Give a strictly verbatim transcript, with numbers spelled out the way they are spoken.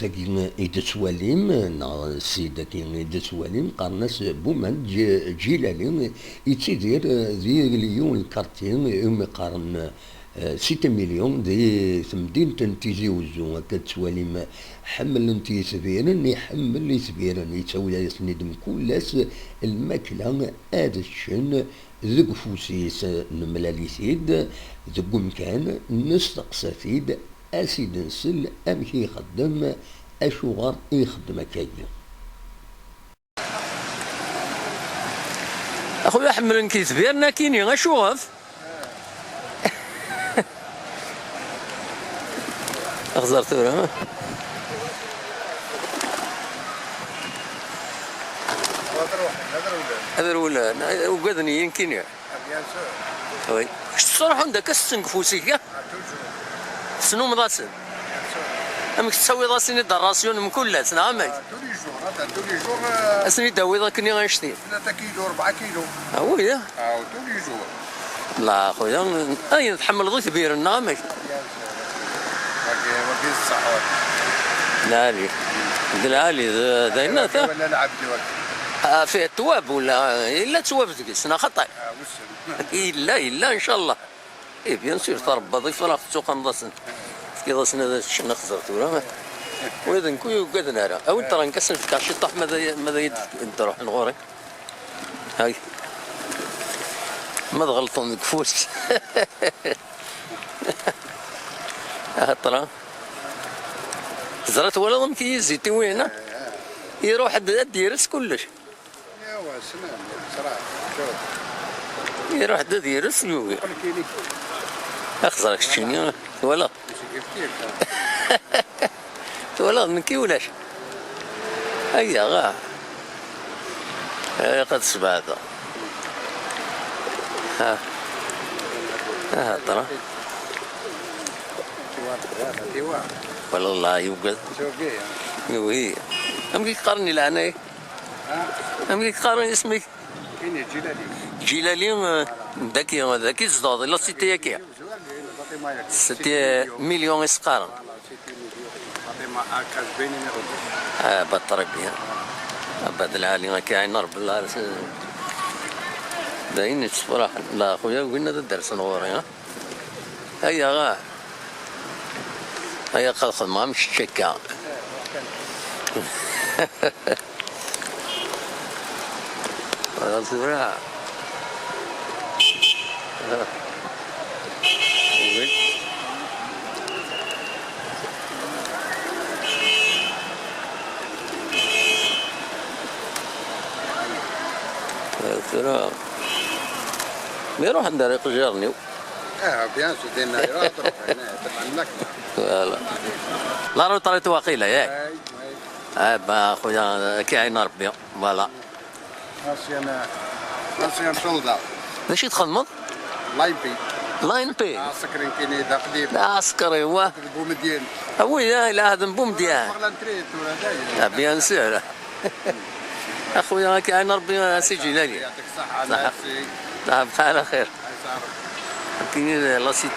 Dagi i d-tettwalim, neɣ ssid-agi i d-tettwalim, qqaren-as Bumand Ǧ-, Ǧilali, yettidir di liyu n lkarti, umi qqaren, eh, Cité Million, di temdint n Tizi Uzzu. Akka d-tettwalim, ḥemmlen-t yitbiren, iḥemmel itbiren, yettawi-asen-id mkul ass lmakla ad ččen deg ufus-is, nemlal-it-id deg umkan, nesteqsa-t-id, a s-id-nsel amek i ixeddem, acuɣer i ixeddem akkagi. Axuya, ḥemmlen-k yitbiren akini, acuɣef? Axẓer tura. Ad rewlen, ugaden-iyi nekkini. Oui. Kečč tettruḥun-d akka s ssengef ufus-ik, ya? Tessnumeḍ-asen? Amek tettawiḍ-asen-id rrasyu n mkul ass, neɣ amek? Tous les jours, attends, tous les jours, euh, Ad sen-id-tawiḍ akken i annect-iw? Tlata kilo, rebɛa kilo. Ah oui, ya? Ah, tous les jours. La, a xuya, ayen tḥemmleḍ itbiren, neɣ amek? Wagi, wagi ṣṣeḥ, wagi. Lɛali. D lɛali, d, d ayen ata. Wala lɛebd, wagi. Ah, fih ttwab, wala yella ttwab deg-s, neɣ xaṭi? Ah, wissen. Yella, yella, ncallah. Eh, bien sûr, tṛebbaḍ ifrax, tettuqameḍ-asen. Tefkiḍ-asen ad ččen, axẓer tura. Ula d nekk ur ugaden ara. Awi-d ṭrank, ad sen-fkeɣ ciṭṭaḥ, ma d ay-, ma d ay-d-ruḥen ɣur-i. Hay. Ma tɣelṭen deg ufus. Aha, ṭra. Teẓra, twalaḍ amek i yi-zitiwin, ha? Iruḥ ad, ad d-yers kullec. Yawa, slam, sra, šuf. Iruḥ-d ad yers, yugi. Qqel kini. Axẓer keččini, twalaḍ? Msgiftif. Twalaḍ, nekki ulac. Ayya, ah. Ilaq ad sbeɛdeɣ. Ha. Aha, ṭra. Tiwa, tiwa, tiwa. Wala Allah, yugad. Tugi, ha? Yugi. Amek i k-qqaren i leɛnaya-k? Ha? Amek i k-qqaren isem-ik? Kini Ǧilali. Ǧilali, eh, daki, daki tzedɣeḍ, la cité-yaki. Cité Million i s-qqaren. Voilà, cité Million. Fatima Akac, bini numéro deux. Ah, bah, très bien. Ah, bah, d lɛali, akka, ɛin Rebbi, Allah, s-, d ayen yettefraḥen. La, xuya, win ad d-rsen ɣur-i, ha? Aya, ah. Aya, qad xedmeɣ am kečč akka. Voilà, tura. Tura. Mi ruḥen-d ar iqejjiren-iw. Ah, bien sûr, dinna, iruḥ, truḥ, hna, tebɛen lak. Voilà. La retraite waqila, yak? Ay, ay. Ah, bah, خويا, كي عين ربي. Voilà. Ancien, ancien soldat. D acu i txedmeḍ? L'A N P. L'A N P. Askri kini d aqdim. D askri, wa. D Bumedyen. Ah oui, ah, la, d Bumedyen. Aql-aɣ ntrih tura dayen. Ah, bien sûr. A خويا, كي عين ربي, a سي جيلاني. يعطيك الصحة, صحة. Merci. صحة, بخير، خير. الله يسعدك. كاينين la cité.